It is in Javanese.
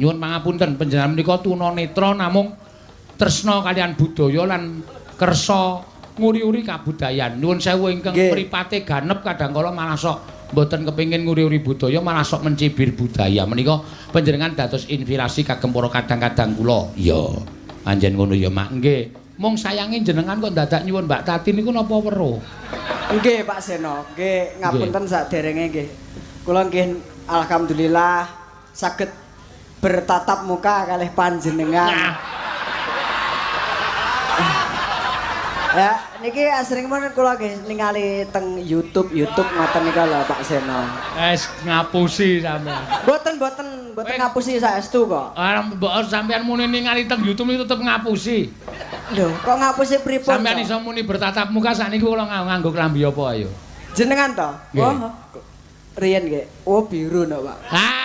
Nyuwun pangapunten, panjenengan menika tunanetra namung tresna kaliyan budaya lan kersa nguri-uri kabudayan. Nyuwun sewu ingkang mripate ganep kadang kala malah sok mboten kepengin nguri-uri budaya, malah sok mencibir budaya. Menika panjenengan dados inspirasi kagem para kadang-kadang kula. Iya. Anjen ngono ya, Mak. Nggih. Mung sayange jenengan kok dadak nyuwun Mbak Tati niku napa weruh? Nggih, Pak Seno. Nggih, ngapunten saderenge nggih. Kula nggih alhamdulillah saged bertatap muka kalih panjenengan. Ya, niki asring pun kula nggih ningali teng YouTube, YouTube ngoten nika lho Pak Seno. Wis ngapusi sampean. Mboten, mboten, mboten ngapusi saestu kok. Ah, mbok sampean muni ningali teng YouTube niku tetep ngapusi. Lho, kok ngapusi pripun? Sampean iso muni bertatap muka sakniki kula nganggo klambi apa ayo? Jenengan to? Oh. Riyen nggih. Oh, biru no, Pak. Ah.